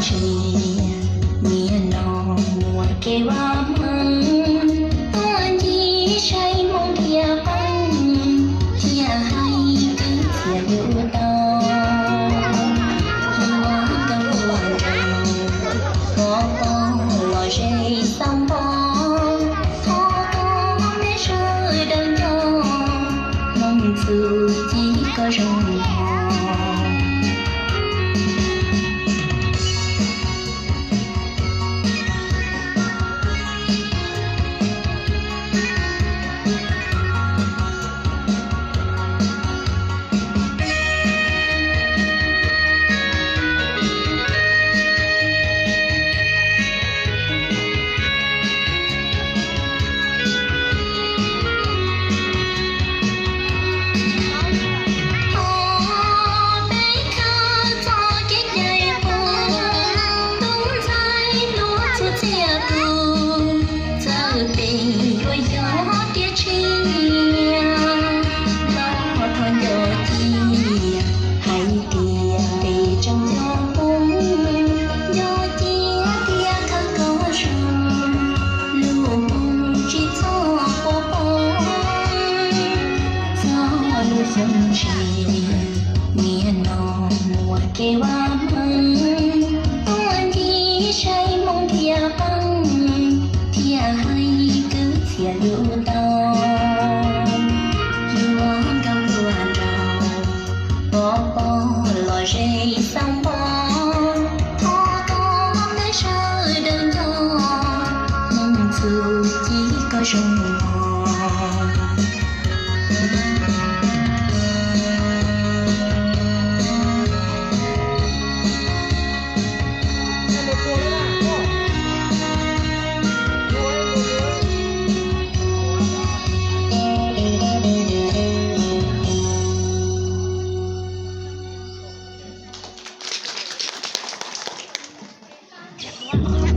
tsis, nim no muaj kev vaj hmoov tuaj ncig saib Hmoob thiaj qeeb, thiaj hais kwv txhiaj lub tau. Yuav nkauj hlua nraug, pov pob los ze xauv npov, thov koj peb sawv daws nco, Hmoob txuj ci koj zoo nrog. Thov peb khawb txoj kev cai quas, tub ntxhais hluas txhua txhia tus, txawm peb yuav yog tiam tsiaj, los thov nco cia, hais tias peb tseem nco Hmoob, nco cia tias khawb koj zoo, lub Hmoob tsis txhob quaj poob, txog lub xyoo tshiab, nim no muaj kev vaj hmoov tuaj ncig saib Hmoob thiaj qeeb, thiaj hais kwv txhiaj lub tau. Yuav nkauj hlua nraug, pov pob los ze xauv npov, thov koj peb sawv daws nco, Hmoob txuj ci koj zoo mog.